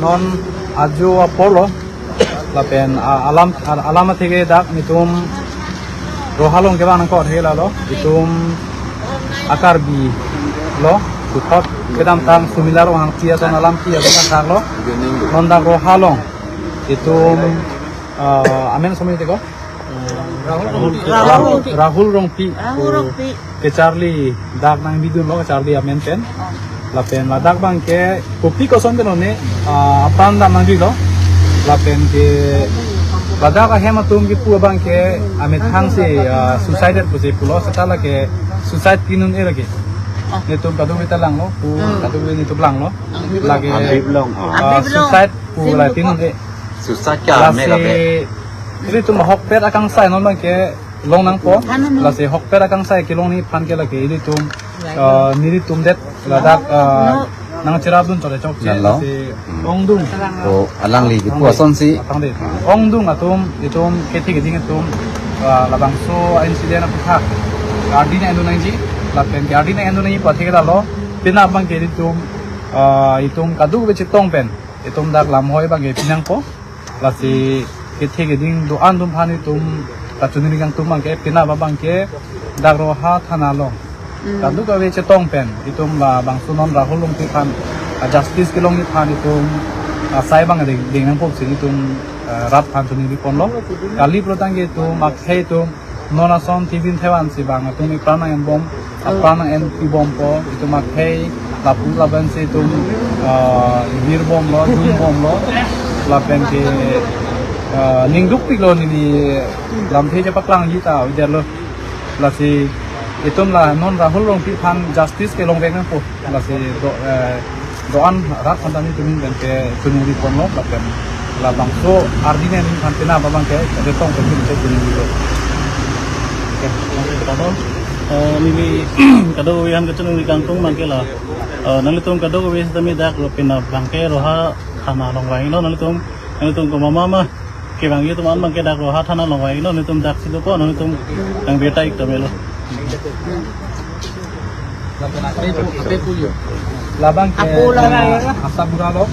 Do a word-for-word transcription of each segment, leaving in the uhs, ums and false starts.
Non ajo apor lo, lapen a-, alam a-, alam atheke dak netum Roha along kevang nangkok atheke lalo, itum a-Karbi lo, puthot kedamtang Sumila Ronghangpi ason alam pi ason athak lo, non dak Roha along itum, ah, amen somoi tiko? Rahul Rongpi. Rahul Rongpi. Rahul Rongpi. Kacharli dak nangbidun lo, kacharli amen pen. Lapen ladak abangke kopi koson pen one, ah, apran dam nangji lo. Lapen ke ladak ahem atum kipu abangke amethang si, ah, suicided pusi pulo, seta lake suicide pinun-e lake. Netum kadokave ta langlo, pu kadokave netum langlo. Lake, Habib Long, ah. Ah, Habib Long. Suicide pu la pinun-e. Suicide ke amek abe. Lasi ilitum ahokpet akangsai non abangke long nangpo. Lasi ahokpet akangsai kelongji aphan ke lake ilitum, ah, nelitum det ladak, ah, nangcherapdun chot chot che. Lalo. Lasi ongdung. O, alangli kipu asonsi. Atang de. Ongdung atum, itum kethe keding atum, ah, labangso incident aputhak ardi nang-endun nangji, lapen ke ardi nang-endun nangji pu atheke lalo, penap abangke ilitum, ah, itum kadokave chetong pen itum dak lamhoi abangke pi nangpo. Lasi kethe keding do-an atum aphan itum kachiningri kangtung abangke, penap abangke dak Roha thana along kadokave chetong pen itum labangso non Rahul Rongpi aphan, ah, justice kelongji aphan itum, ah, sai abang deng, deng nangpo pusi itum, ah, rat aphan chiningri ponlo. Kali protang ke itum akhei itum non ason thibin thevan si bang atum ipran nang-enbom, apran nang-enpibompo, itum akhei lapu laban si itum, ah, virbomlo, dungbomlo, lapen ke, ah, ningdukpiklo neli lamthe chepaklangji ta avedetlo. Lasi itum la non Rahul Rongpi aphan justice kelongvek nangpo. Lasi do, eh, do-an rat aphan ta netum pen ke chiningri ponlo, lapen labangso ardi nangji aphan penap abangke chetong pen ke chiningrilo. Oke, kadokave, eh, neli kadokave aphan kachiningri kangtung abangke la, eh, nanglitum kadokave sitame dak lo penap abangke Roha thana along vanglo, nanglitum, nanglitum komat ma kevangji atum an abangke dak Roha thana along vanglo, netum dak si dopo, netum nang beta ik tamelo. Labang ke, apo la, ah, ya, asa bura lo.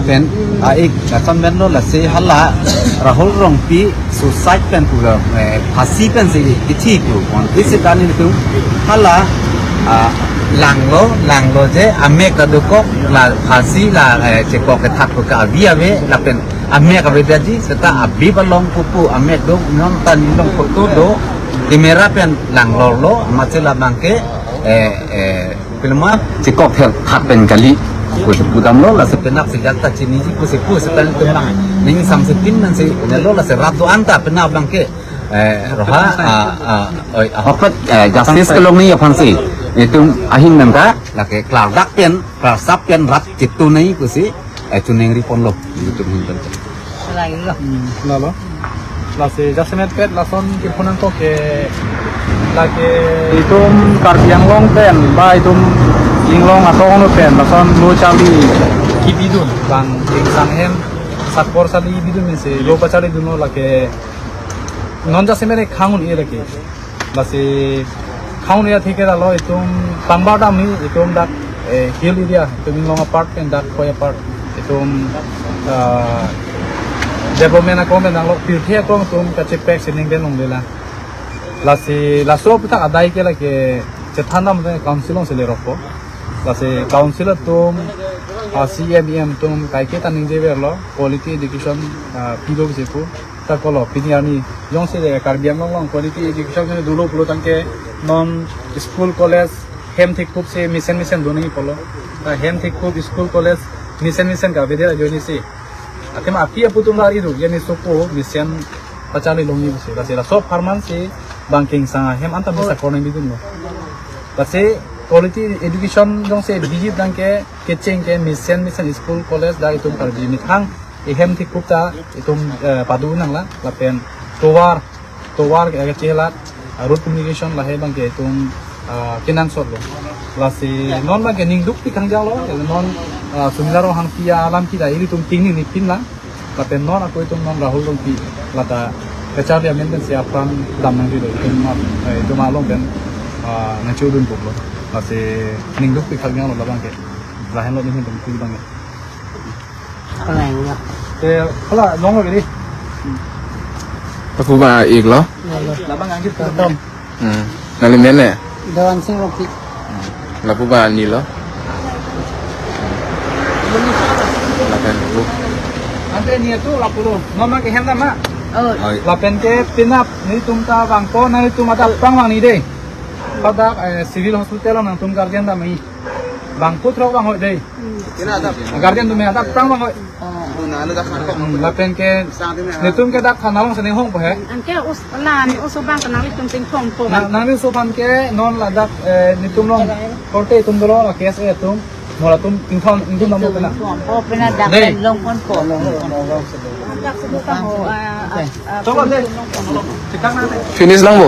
Pen, ah, ik, kasan pen lo, lasi hala Rahul Rongpi suicide pen pulo, eh, phasi pensi kithi pu. Kon isi tani tu hala, ah, langlo, langlo je amek kadokok la phasi la, eh, chekok kethak pu ke avi ave, lapen amek avedetji, seta Habib along pupu amek do, non ta nelong photo do, camera pen langlorlo, amatsi labangke, eh, eh, pilma chekok thekthak pen kali pu, pudamlo, lasi penap si dak ta chiniji pusi pu, seta netum lang ning samse tin nangsi nelo, lasi rat do-an ta penap abangke, eh, Roha, ah, ah, oi, ahokpet, eh, justice kelongji aphansi itum ahin nangka, lake klardak pen, klarsap pen rat chitu nai pusi, eh, chiningri ponlo, YouTube hin pen. Selain lo. Hmm, lalo. Lasi jasemet pet lason kipu nangkok ke, lake itum Karbi Anglong pen, ba itum Inglong atong pen, lason lo charli kibidun, bang ingsang hem, sakor charli bidun mesi, lo pacharlidunlo lake, non jasemet khang un-e lake. Lasi khang un-e atheke lalo itum pangbar damji itum dak, eh, hill area, itum Inglong apart pen dak koi apart itum, ah, development akong pen nanglo, pirthe akong itum kachepek sining pen longlelang. Lasi laso aputhak adai ke lake chethan dam council alongsi lerokpo. Lasi council atum, ah, C M, E M atum kaike ta ningjeverlo, quality education, ah, pilo pusi pu. Ta kolo, pini arni jongsi le Karbi Anglong along quality education jongsi dolo pulo tangke non school college hem thikphup si mesen mesen do nangji pulo. Ta hem thikphup school college mesen mesen ke avedet ajoine si. Athema api apo atum la ri do, yani sopo mesen pacharli longji pusi. Lasi laso apharman si bang ke ingsang ahem anta mesa korneng bidunlo. Lasi quality education jongsi bihip tangke kecheng ke mesen mesen school college dak itum Karbi methang ehem thikphup ta itum, eh, padu nanglang, lapen tovar, tovar ke, eh, chelat, ah, road communication lahei abangke itum, ah, kenangsotlo. Lasi non abangke ningdukpik kangjanglo, eh, non, ah, Sumila Ronghangpi alam kita ilitum tingni ni pinlang, lapen non ako itum non Rahul Rongpi lata kacharli amen pensi apran dam nangjilo, itum, eh, itum along pen, ah, nangchodunpoklo. Lasi ningdukpik kangjanglo labangke. Lahenlo ningdukpik abangke. Kaleng ya. Te, hala, long lo, ready? Lapu abang ik lo? Labang angkit ke dom. Hmm. Nangli men ne? Dewan Sing Rongpi. Lapu abang ni lo? Lapen lapu. Ante ni tu lapu lo. Mama ke hem nama? Oh. Oi. Lapen ke penap netum ta vangpo, netum adap tang vang ni dei. Pada, eh, civil hospital nangtum guardian dam i. Bang putrok bang hoi dei. Guardian atum adap tang bang hoi. Hmm, lapen ke netum ke dak thana along sene hongpo he. Anke us lan us abang ke nanglitum ting hongpo. Na, nangli so aphan ke non ladak, eh, netum along korte atum dolo la K S A atum. Mo latum tingthon ingdun namo kena. Hongpo pena dak dei. Longponpo. Dak sebuah ho, ah, ah, ah, coba dei. Finish lang bo.